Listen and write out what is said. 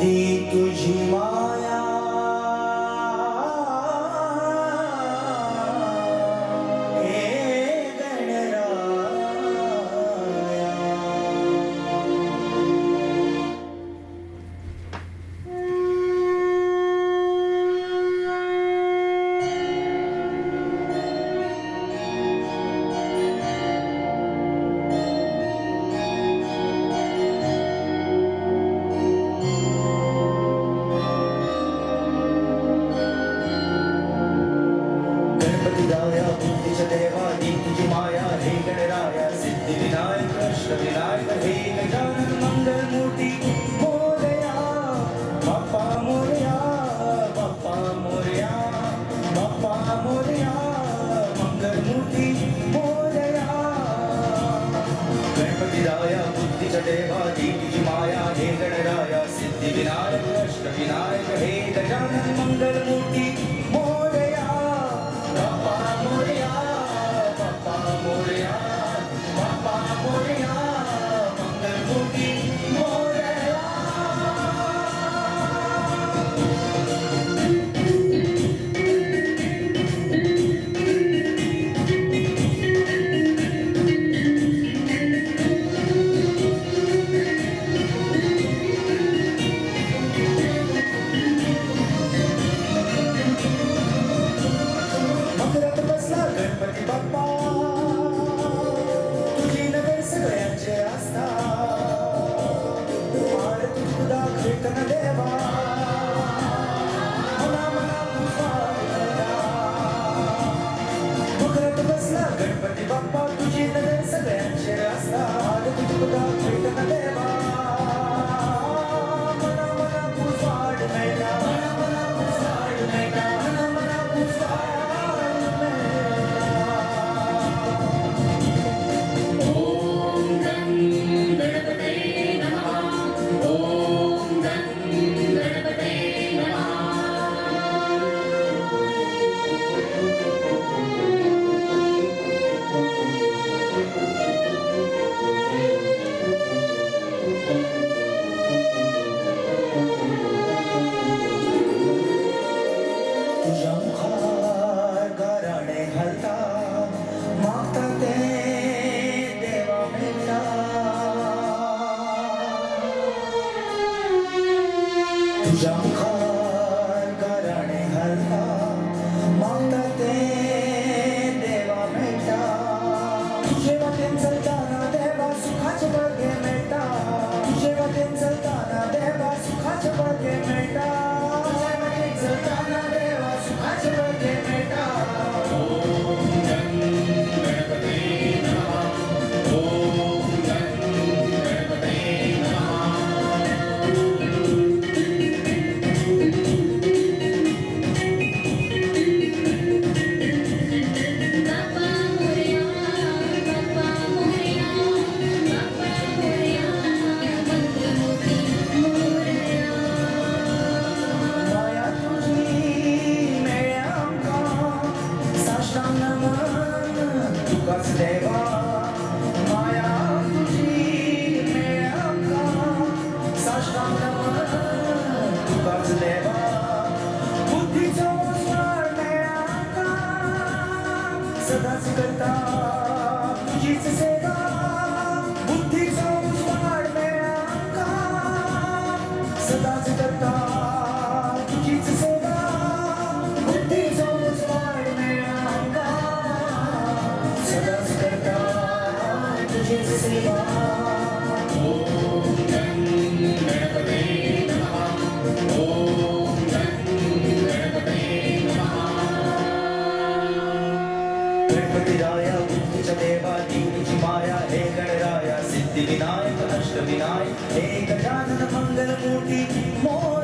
दी तुझी माया हे गणराया। गणपतिराया बुद्धीच्या देवा दी तुझी माया हे गणराया। सिद्धिविनायक अष्टविनायक हे गजानन मंगलमूर्ती मोरया। बाप्पा मोरया बाप्पा मोरया बाप्पा मोरया मंगलमूर्ती मोरया। गणपतिराया बुद्धीच्या देवा दी तुझी माया हे गणराया। सिद्धिविनायक अष्टविनायक हे गजानन मंगलमूर्ती मोरया। बाप्पा मोरया बाप्पा मोरया बाप्पा मोरया मंगलमूर्ती मोरया। मकरात बसला गणपती बाप्पा तुझी नगर सगळ्यांचे आस्था। आरती तुझा कीर्तन देवा मना मना मेळटा। मकरात बसला गणपती बाप्पा तुझी नगर सगळ्यांचे आस्था। आरती तुझा कीर्तन देवा मना मना उजवाड मेळटा। मना मना उजवाड मेळटा। मना मना उजवाड मेळटा। ॐ गं गणपतये नमः। ॐ गं गणपतये नमः। तुझ्या मुखार गाराणे घालता मागता ते देवा मेळटा। तुझ्या मुखार गाराणे घालता मागता ते देवा मेळटा। तुझे वाटेन चलताना देवा सुखाचे बळगे मेळटा। तुझे वाटेन चलताना देवा सुखाचे बळगे मेळटा। तुझे वाटेन चलताना देवा सुखाचे बळगे मेळटा। ॐ गं गणपतये नमः। ॐ गं गणपतये नमः। बाप्पा मोरया बाप्पा मोरया बाप्पा मोरया मंगलमूर्ती मोरया। माया तुझी मेळ्या आमकां साष्टांग नमन तुकाच देवा। माया तुझी मेळ्या आमकां साष्टांग नमन तुकाच देवा। बुद्धीचो उजवाड मेळ्ळा आमकां सदांच करता तुजीच सेवा। बुद्धीचो उजवाड मेळ्ळा आमकां सदांच करता तुजीच सेवा। बुद्धीचो उजवाड मेळ्ळा आमकां सदांच करता तुजीच सेवा। ॐ गं गणपतये नमः। ॐ गं गणपतये नमः। गणपतिराया बुद्धीच्या देवा दी तुझी माया हे गणराया। सिद्धिविनायक अष्टविनायक हे गजानन मंगलमूर्ती मोरया।